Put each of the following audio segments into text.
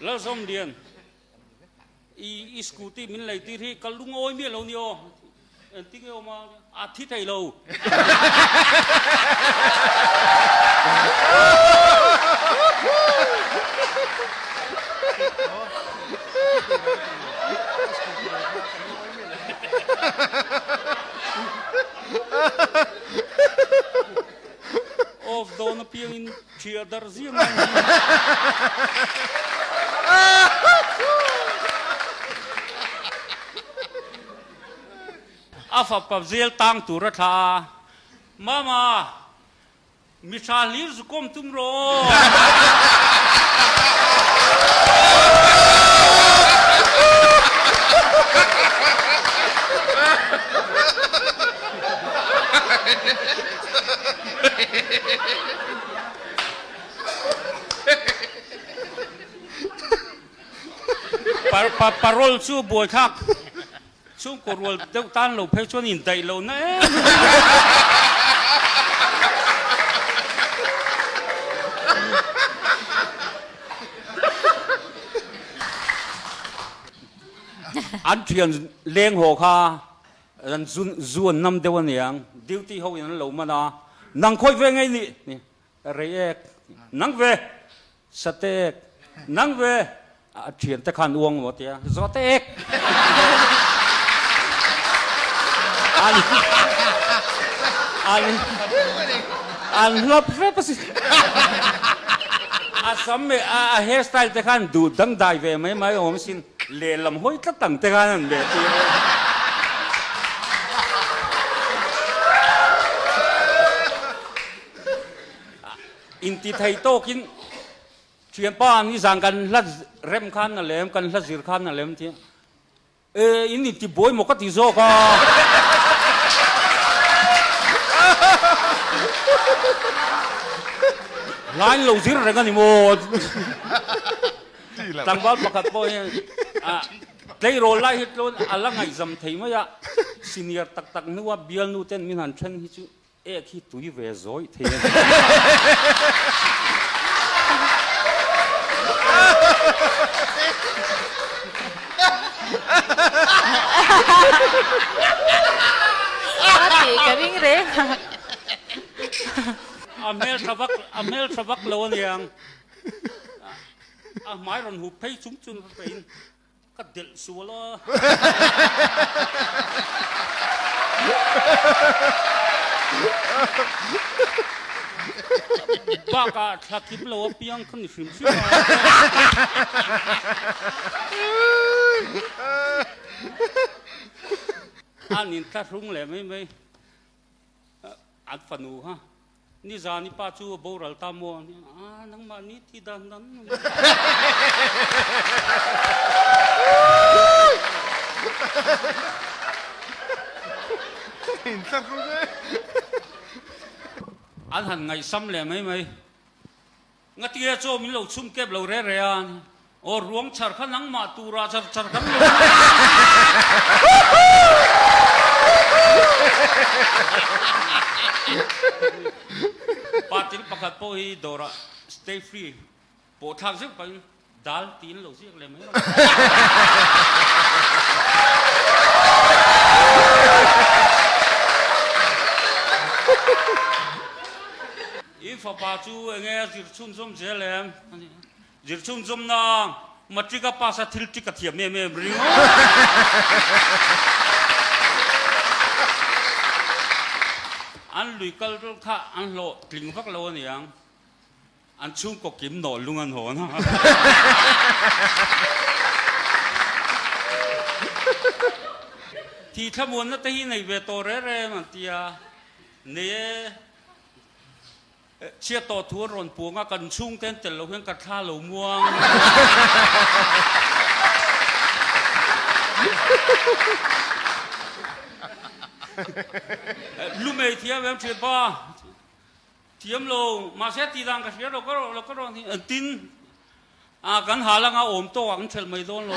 Lalzawmlian, i i scooty min lei tir hi ka lungawi miah lo ni aw. Engtin nge awm a, a thi thei lo. Off dawn apiangin ṭhiah darh ziah mai ang hi. A fapa zel tang tur a thla a, Mama, mi tha hlir zu kawm tum rawh aw. Parole chu buaithlak Chhungkaw rual deuh tan lo phei chuan indaih lo na em em. An thian leng haw kha an zu an nam deuh aniang, duty ho in an lo man a, nang khawi ve ngei nih? Rei ek, nang ve, sate ek, nang ve, a thian te khan uang maw tia, zawte ek. An an an hlap hrep a si. A sam leh a hair style te khan duh dangdai ve mai mai awm sin, lehlam hawi tlat ang te khan an leh tir a. Inti thei tawkin thianpa nizan kan hla rem khan a lem, kan hla zir khan a lem tia e in inti buai maw ka ti zawk a. Hla in lo zir reng a ni maw? Tlangval pakhat pawh hi tleirawl lai hi tlawn a la ngaihzam thei mai a, senior tak tak hnua bialnu ten min han then hi chu Ek hi tui ve zawih thei a ni. A tih ka ring reng a. A hmel tha vak, a hmel tha vak lo aniang. A hmai rawn hup phei chung chung peihin Ka delh sual a. Bakah thla kim lo a piang kha ni hrim hrim a. An inthlahrung leh mai mai. An fanu kha Nizan i pa chu a boral ta maw? A, nangmah ni thi dan dan. An han ngaihsam leh mai mai. Ngatinge chaw min lo chhum kep lo re re a, aw ruang chhar kha nangmah tura chhar chhar kan lo Patil pakhat pawh hi dawrah stay free pawh thlak zeuh pahin dal tiin lo ziak leh mai rawh. I fapa chu enge a zir chhunzawm zel em? Zir chhunzawm na matric a pass a thil tik a thiam em em ring aw. An lui kal kha an hlawh tling vak lo aniang. An chhungkaw kim nawh lung an hawn a. Thi thlamuanna te hi nei ve tawh reng reng an ti a. Nei e. Chhiat tawh thu an rawn puang a, kan chhungte an tel loh hian ka thla lo muang. Lumei thiam em thian pa? Thiam lo, mahse tih dan ka hria lo ka rawh lo ka rawh ni. Tin, a kan hal anga awm tawk ah kan ṭhelh mai dawn lo.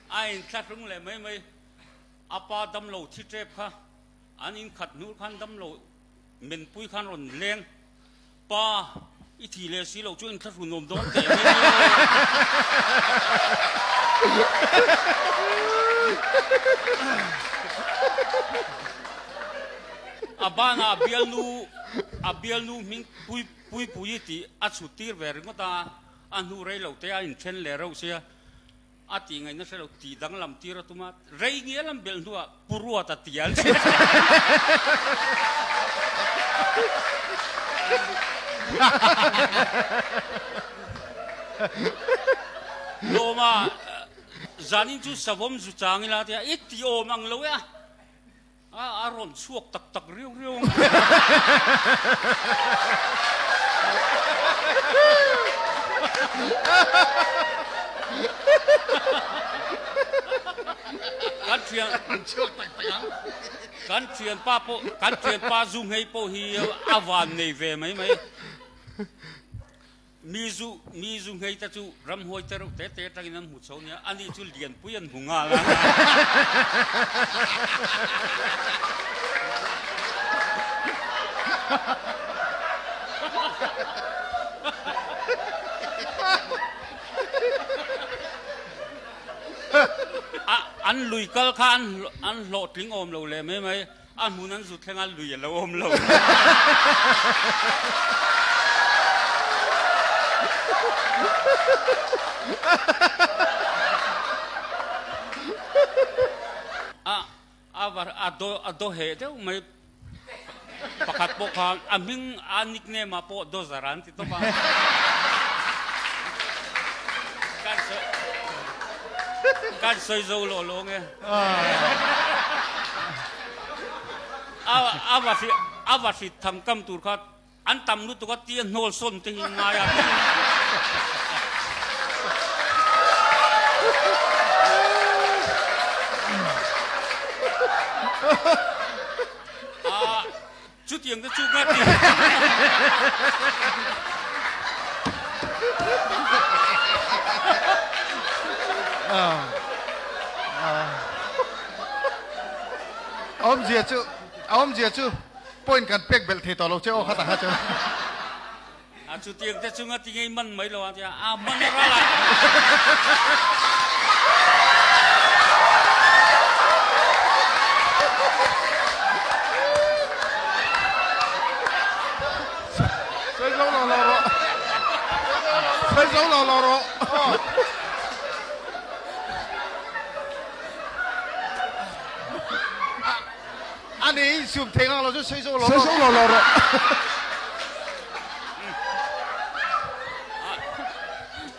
A inthlahrung leh mai mai, a pa damlo thi ṭep kha. An in khat hnur khan damlo menpui khan rawn leng, Pa, i thi leh si loh chu inthlahrun awm dawn teh mai nia. A banah a bialnu, a bialnu hming pui Puipuii tih a chhut tir ve ringawt a, a hnu rei lo te a inthen leh reuh sia. A tih ngaihna hre lo, tih danglam tir a tum a, rei ngial an belh hnuah Pu Ruata ti an chhut. Lawma, zanin chu savawm zu chang ila tia i ti awm ang lo e a. A rawn chhuak tak tak riau riau ang. Kan thian chhuak tak tak ang. Kan thian pa pawh kan thian pa zu nghei pawh hi a van nei ve mai mai. Mi zu mi zu nghei te chu ramhuai te reuh te te atangin an hmu chho nia, ani chu lianpui an hmu nghal a. A an lui kal kha an an hlawhtling awm lo leh mai mai. A hmun an zu thleng a, lui a lo awm lo. A a var a daw a daw heh deuh mai pakhat pawh khan a hming a nickname ah pawh Dawzar an ti tawp a. Kan sawi kan sawi zo lawh lawh nge. A va hri a va hrit tham kam tur kha an tam lutuk a tia hnawl sawn te hi ngai a. A chutiang te chu ka ti. Awmzia chu awmzia chu point kan pek belh thei tawh lo che aw khatah kha chuan. A chutiang te chunga ti ngei man mai lo a tia a man a ral a. Sawi zo lo lo rawh. Sawi zo lo lo rawh. A ni in sium thei ngang lo chu sawi zo lo Sawi zo lo lo rawh.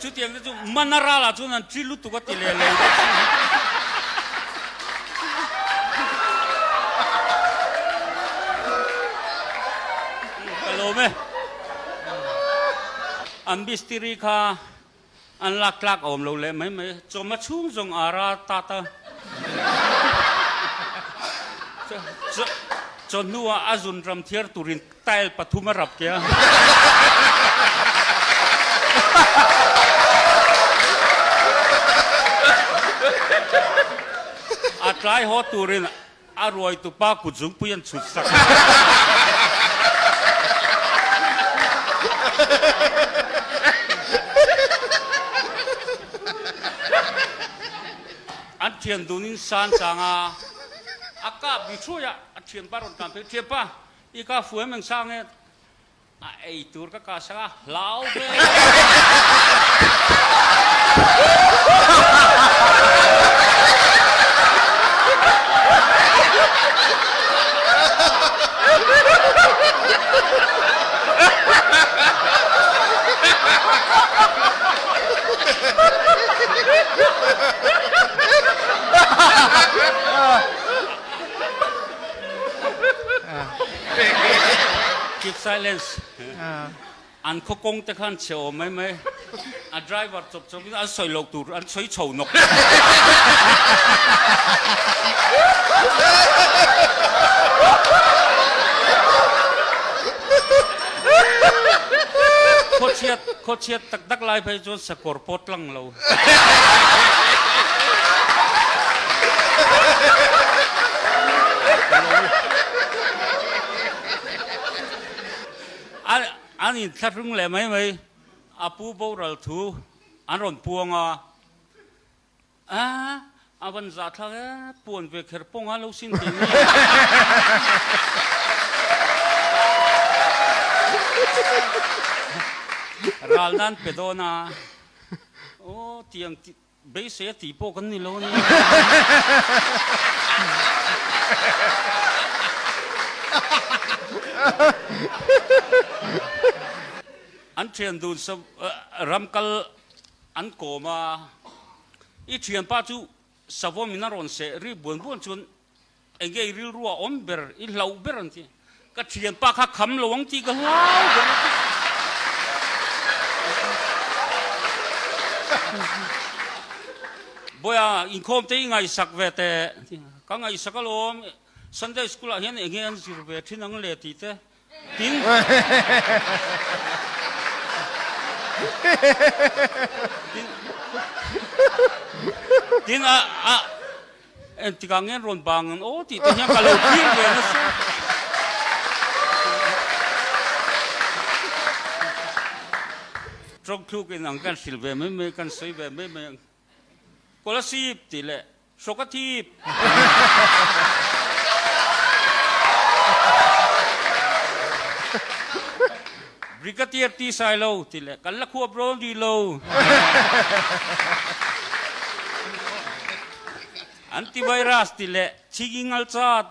Chutiang te chu mana rala chuan an thi lutuk a ti leh lo. Ka lawm e. An mistiri kha An lak tlak a awm lo leh mai mai. Chawma chhung zawng ara tat a. Chawhnuah a zun ram thiar turin tile pathum a rap ke a. A tlai haw turin A ruaitu pa kut zungpui an chhut sak. An thian dunin san chang a, a kap bi thuai a, a thianpa rawn tlan phei, Thianpa, i ka fu em eng sang e? A ei tur ka kah sak a, hlau ve. Keep silence. An khaw kawng te khan chhe awm mai mai. A driver chawp chawp in an sawi loh tur an sawi chho nawk. Khawchhiat khawchhiat tak tak lai phei chuan sakawr pawh tlang lo. An inthlahrung leh mai mai. A pu boral thu an rawn puang a. A, a van zahthlak e, puan ve kher pawng a lo sin tih ni. Ral nan pe dawn a, aw tiang beisei a tih pawh kan ni lo a nia. An thian dun ram kal an kawm a. I thianpa chu savawm in a rawn seh ri buan buan chuan enge i rilru a awm ber, i hlauh ber an ti. Ka thianpa kha kham lo ang tih ka hlau ber a ti. Bawiha, inkhawm te i ngaihsak ve teh. Ka ngaihsak alawm, Sunday school ah hian enge an zir ve thin ang le tih te. Tin, tin, tin a, a, engtikah nge an rawn bang ang aw tih te hian ka lo thlir ve nasa. Tawngthluk in ang kan hrilh ve mai mai, kan sawi ve mai mai ang. Kolasib tih leh Hrawk a thip. Brigadier ti sai lo ti le kan la khuap rawn rih lo. Antivirus ti le chigi ngal chat.